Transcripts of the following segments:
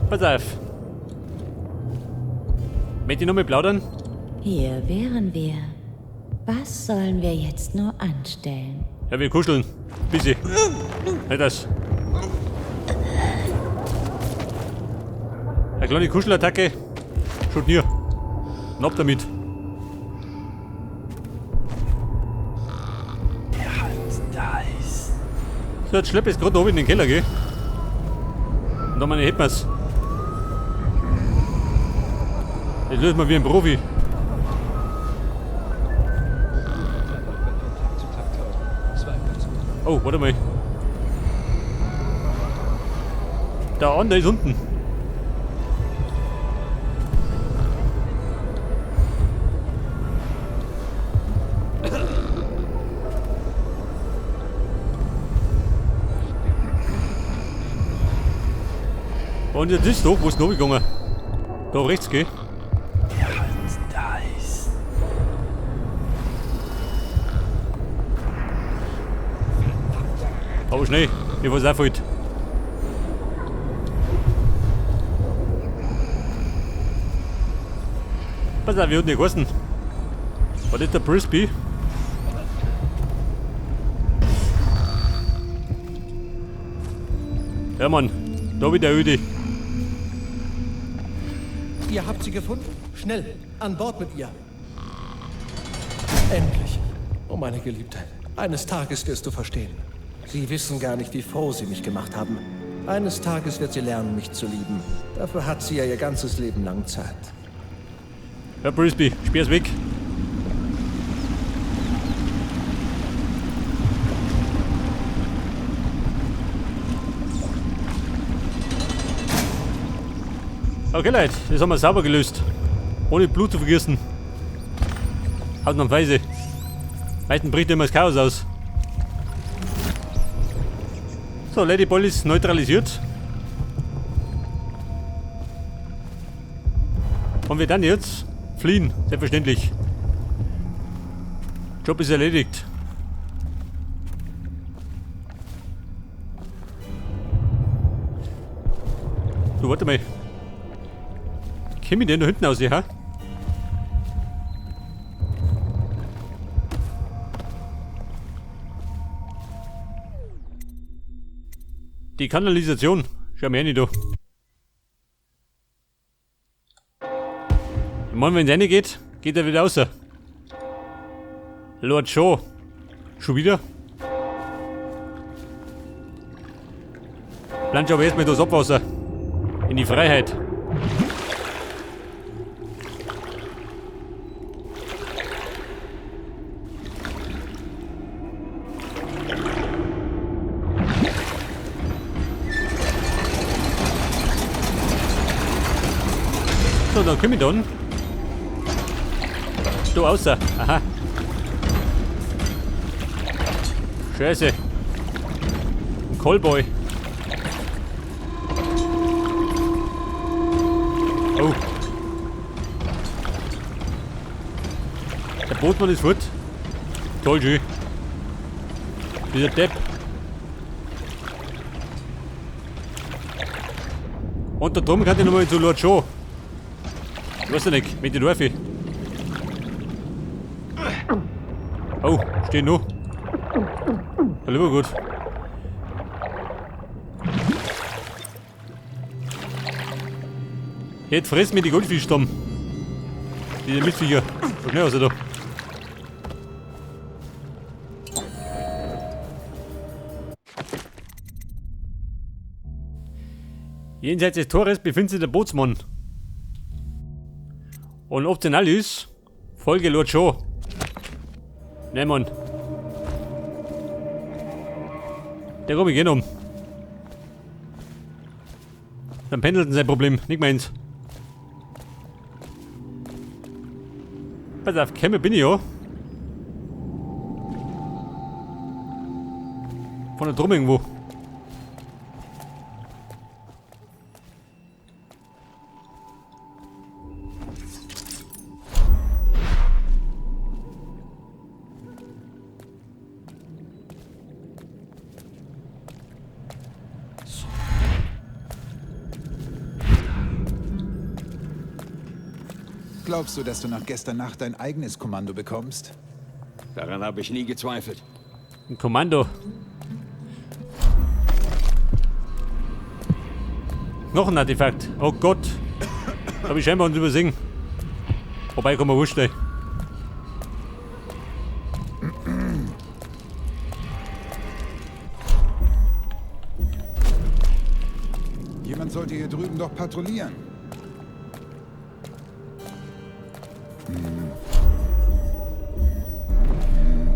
Pass auf. Möchte ich noch mal plaudern? Hier wären wir. Was sollen wir jetzt nur anstellen? Ja, wir kuscheln. Busy. Nicht das. Eine kleine Kuschelattacke. Schaut nie. Und ab damit. So, jetzt schlepp ich es gerade oben in den Keller, gell? Und dann meine hätten wir's. Das lösen wir wie ein Profi. Oh, warte mal. Der andere ist unten. Und jetzt ist doch, wo ist noch gegangen? Da rechts, gell? Aber schnell, ich weiß auch fällt. Pass auf, wie hat denn der geheißen? War das der Brisby? Ja Mann, da wieder Öde. Ihr habt sie gefunden? Schnell, an Bord mit ihr. Endlich. Oh, meine Geliebte, eines Tages wirst du verstehen. Sie wissen gar nicht, wie froh sie mich gemacht haben. Eines Tages wird sie lernen, mich zu lieben. Dafür hat sie ja ihr ganzes Leben lang Zeit. Ja, Brisby, sperr's weg. Okay, Leute, das haben wir sauber gelöst. Ohne Blut zu vergießen. Haut noch Weise. Meistens bricht immer das Chaos aus. So, Lady Ball ist neutralisiert. Und wir dann jetzt fliehen, selbstverständlich. Job ist erledigt. Du, warte mal. Komm ich denn da hinten aus, ja? Die Kanalisation. Schau mir nicht da. Ich meine, wenn es reingeht, geht er wieder raus. Lord Shaw. Schon wieder? Plansch aber erstmal das Abwasser. In die Freiheit. So, dann komm ich dann. Da außer. Aha. Scheiße. Ein Callboy. Oh. Der Bootmann ist fort. Toll, schön. Dieser Depp. Und da drüben kann ich nochmal zu Lord Shaw. Ich weiß ja nicht, mit den Dorfi. Oh, steht noch. Ja, lieber gut. Jetzt fressen mir die Goldfischstamm. Diese Mistviecher. So schnell aus da. Jenseits des Tores befindet sich der Bootsmann. Und optional ist, Folge Lord Shaw. Nein, Mann. Der komm ich eh noch. Dann pendelt sein Problem, nicht meins. Pass auf, Kämme bin ich ja. Von der Drum irgendwo. Glaubst du, dass du nach gestern Nacht dein eigenes Kommando bekommst? Daran habe ich nie gezweifelt. Ein Kommando. Noch ein Artefakt. Oh Gott. Hab ich scheinbar uns übersehen. Wobei, komm mal wurscht, ey. Jemand sollte hier drüben doch patrouillieren.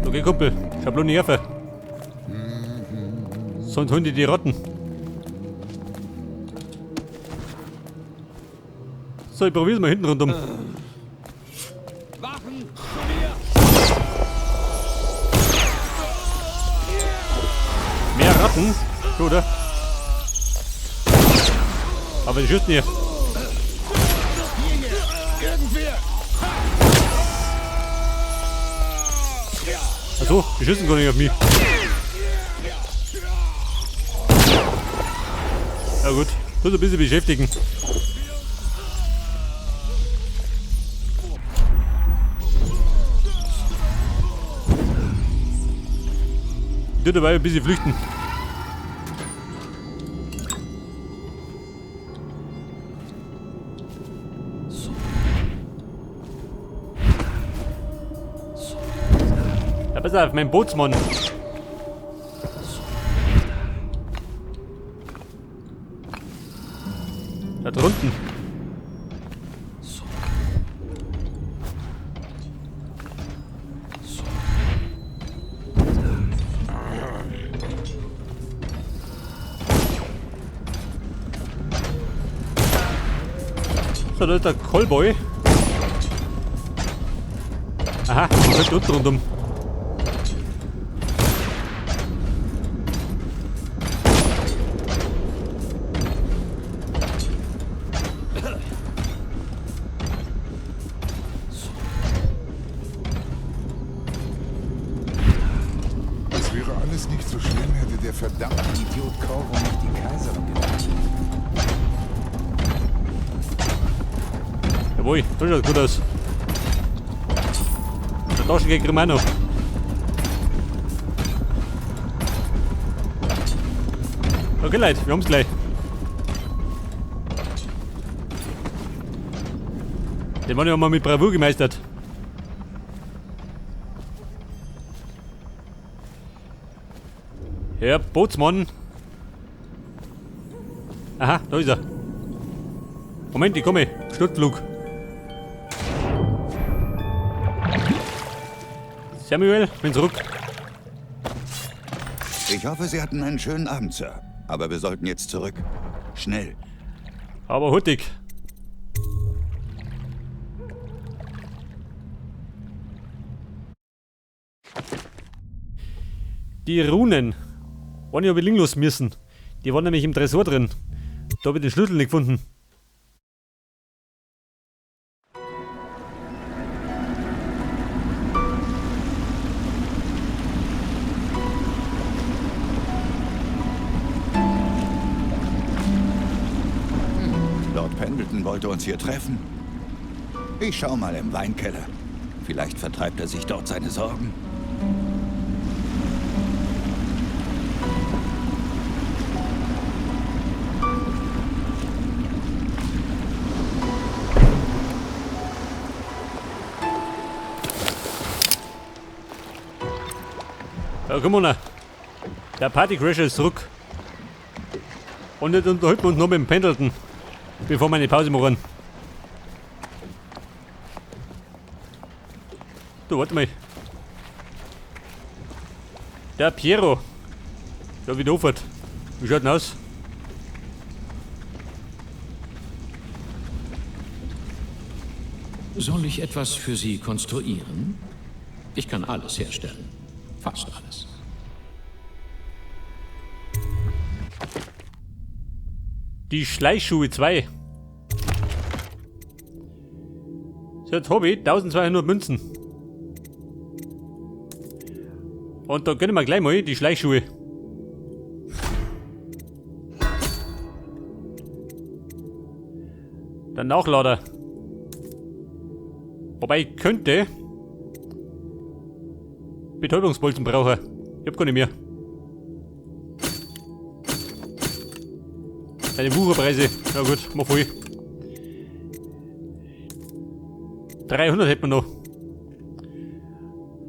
Okay, Kumpel. Schablone Jaffe. Sonst holen die die Ratten. So, ich probier's mal hinten rundum. Wachen, zu mir! Mehr Ratten? So, oder? Aber die schießen hier. Irgendwer! Achso, die schießen gar nicht auf mich. Ja gut, muss ein bisschen beschäftigen. Ich tue dabei ein bisschen flüchten. Ja, pass auf, mein Bootsmann. Da drunten. So, da ist der Callboy. Aha, der fällt unten rundum. Es wäre alles nicht so schlimm, hätte der verdammte Idiot Corvo nicht die Kaiserin getötet. Jawohl, das schaut gut aus. Der Taschengeld kriegen wir auch noch. Okay, Leute, wir haben's gleich. Den haben wir mal mit Bravour gemeistert. Herr Bootsmann. Aha, da ist er. Moment, ich komme. Sturzflug. Samuel, bin zurück. Ich hoffe, Sie hatten einen schönen Abend, Sir. Aber wir sollten jetzt zurück. Schnell. Aber hurtig. Die Runen. Eine hab ich liegen lassen müssen. Die waren nämlich im Tresor drin. Da hab ich den Schlüssel nicht gefunden. Lord Pendleton wollte uns hier treffen. Ich schau mal im Weinkeller. Vielleicht vertreibt er sich dort seine Sorgen. Ja, komm mal. Der Partycrasher ist zurück. Und jetzt unterhalten wir uns noch mit dem Pendleton, bevor wir eine Pause machen. Du, warte mal. Der Piero. Der wieder aufhört. Wie schaut denn aus? Soll ich etwas für Sie konstruieren? Ich kann alles herstellen. Fast alles. Die Schleichschuhe 2. So, jetzt hab ich 1200 Münzen. Und da gönnen wir gleich mal die Schleichschuhe. Der Nachlader. Wobei ich könnte Betäubungsbolzen brauchen. Ich hab gar nicht mehr. Deine Wucherpreise. Na gut, mach voll. 300 hätten wir noch.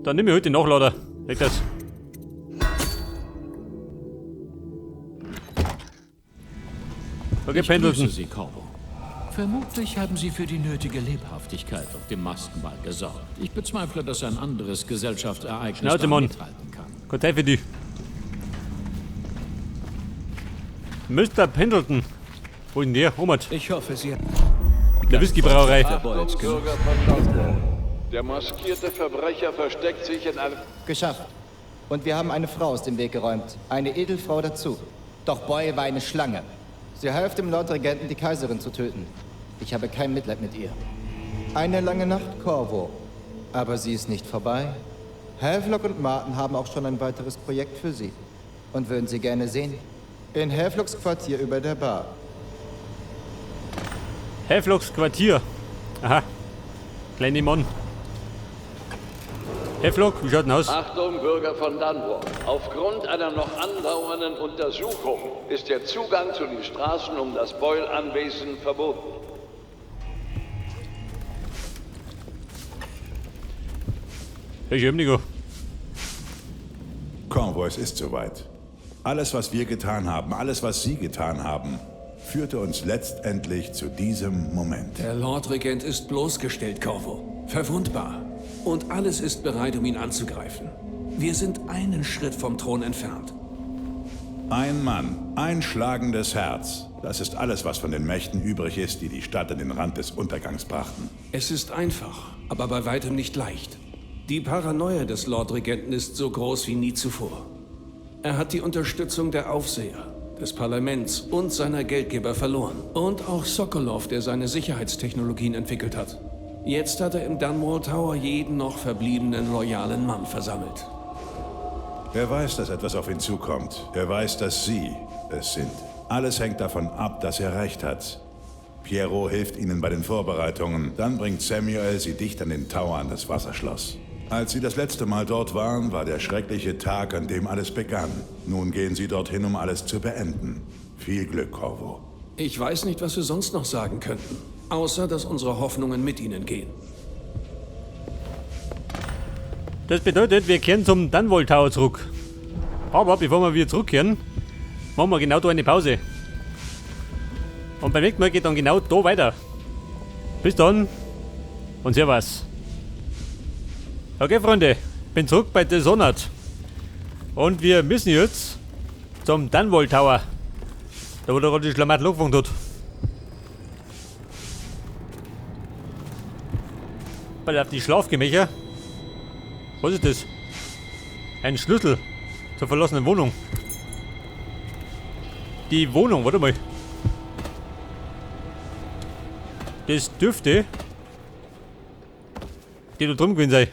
Dann nehme ich heute den Nachlader. Leg das. Okay, Ich Pendleton. grüße Sie, Corvo. Vermutlich haben Sie für die nötige Lebhaftigkeit auf dem Maskenball gesorgt. Ich bezweifle, dass ein anderes Gesellschaftsereignis Schnauze, da Mann. mithalten kann. Keine Zeit für die. Mr. Pendleton. Wo ist denn der? Omert. Ich hoffe, Sie... In der Whiskybrauerei. Achtung, Bürger von Dunwall. Der maskierte Verbrecher versteckt sich in einem... Geschafft. Und wir haben eine Frau aus dem Weg geräumt. Eine Edelfrau dazu. Doch Boyle war eine Schlange. Sie half dem Lordregenten, die Kaiserin zu töten. Ich habe kein Mitleid mit ihr. Eine lange Nacht, Corvo. Aber sie ist nicht vorbei. Havelock und Martin haben auch schon ein weiteres Projekt für sie. Und würden sie gerne sehen. In Havelocks Quartier über der Bar. Havelocks Quartier. Aha. Kleine Mann. Havelock, wie schaut denn aus? Achtung, Bürger von Dunwall. Aufgrund einer noch andauernden Untersuchung ist der Zugang zu den Straßen um das Boyle-Anwesen verboten. Hey, Schömnigo. Corvo, es ist soweit. Alles, was wir getan haben, alles, was Sie getan haben, führte uns letztendlich zu diesem Moment. Der Lordregent ist bloßgestellt, Corvo. Verwundbar. Und alles ist bereit, um ihn anzugreifen. Wir sind einen Schritt vom Thron entfernt. Ein Mann, ein schlagendes Herz. Das ist alles, was von den Mächten übrig ist, die die Stadt an den Rand des Untergangs brachten. Es ist einfach, aber bei weitem nicht leicht. Die Paranoia des Lordregenten ist so groß wie nie zuvor. Er hat die Unterstützung der Aufseher, des Parlaments und seiner Geldgeber verloren. Und auch Sokolov, der seine Sicherheitstechnologien entwickelt hat. Jetzt hat er im Dunwall Tower jeden noch verbliebenen loyalen Mann versammelt. Er weiß, dass etwas auf ihn zukommt. Er weiß, dass Sie es sind. Alles hängt davon ab, dass er recht hat. Piero hilft Ihnen bei den Vorbereitungen. Dann bringt Samuel Sie dicht an den Tower an das Wasserschloss. Als Sie das letzte Mal dort waren, war der schreckliche Tag, an dem alles begann. Nun gehen Sie dorthin, um alles zu beenden. Viel Glück, Corvo. Ich weiß nicht, was wir sonst noch sagen könnten, außer dass unsere Hoffnungen mit ihnen gehen. Das bedeutet, wir kehren zum Dunwall Tower zurück. Aber bevor wir wieder zurückkehren, machen wir genau da eine Pause. Und beim nächsten Mal geht dann genau da weiter. Bis dann und servus. Okay, Freunde, bin zurück bei Dishonored. Und wir müssen jetzt zum Dunwall Tower. Da wo der gerade die Schlamassel angefangen hat. Weil auf die Schlafgemächer. Was ist das? Ein Schlüssel zur verlassenen Wohnung. Die Wohnung, warte mal. Das dürfte die da drüben gewesen sein.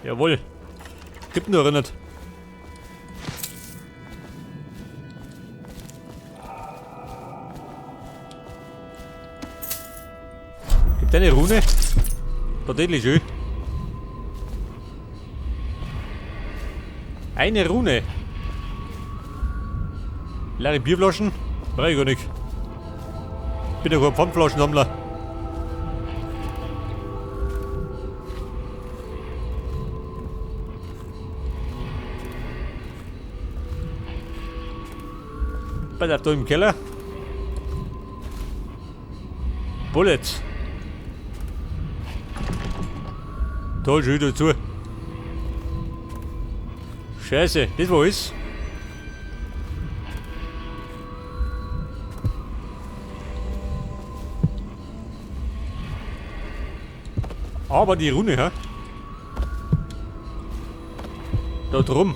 Jawohl. Gibt nur erinnert. Gibt eine Rune? Tatsächlich schön. Eine Rune. Leere Bierflaschen? Brauche ich gar nicht. Bin ja kein Pfandflaschensammler. Pass auf, da im Keller. Bullets. Da ist wieder zu. Scheiße, das war alles. Aber die Rune, hä? Da drum.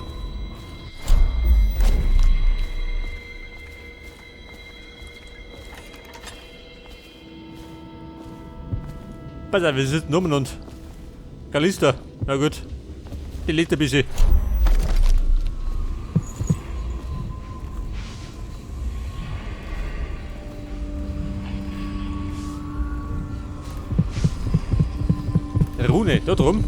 Pass auf, wir sitzen rum und Kalista. Na gut. Die liegt ein bisschen. Rune, da drum.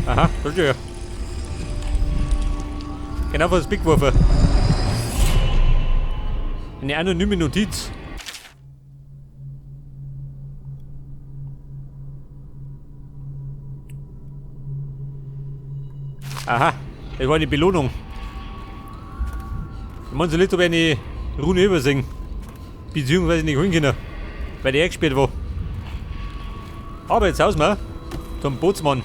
Aha, da steht er. Genau vor das Big geworfen. Eine anonyme Notiz. Aha, das war eine Belohnung. Ich meine, so nicht, ob ich eine Rune übersehen. Beziehungsweise nicht holen können. Weil die eingesperrt war. Aber jetzt haus wir zum Bootsmann.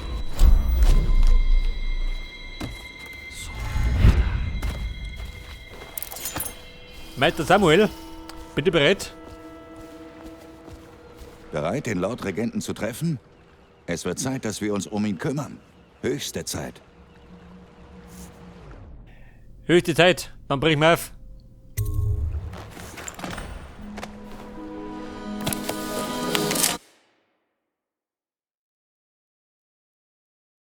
Meister Samuel, bitte bereit? Bereit, den Lordregenten zu treffen? Es wird Zeit, dass wir uns um ihn kümmern. Höchste Zeit. Höchste Zeit, dann brich mal auf.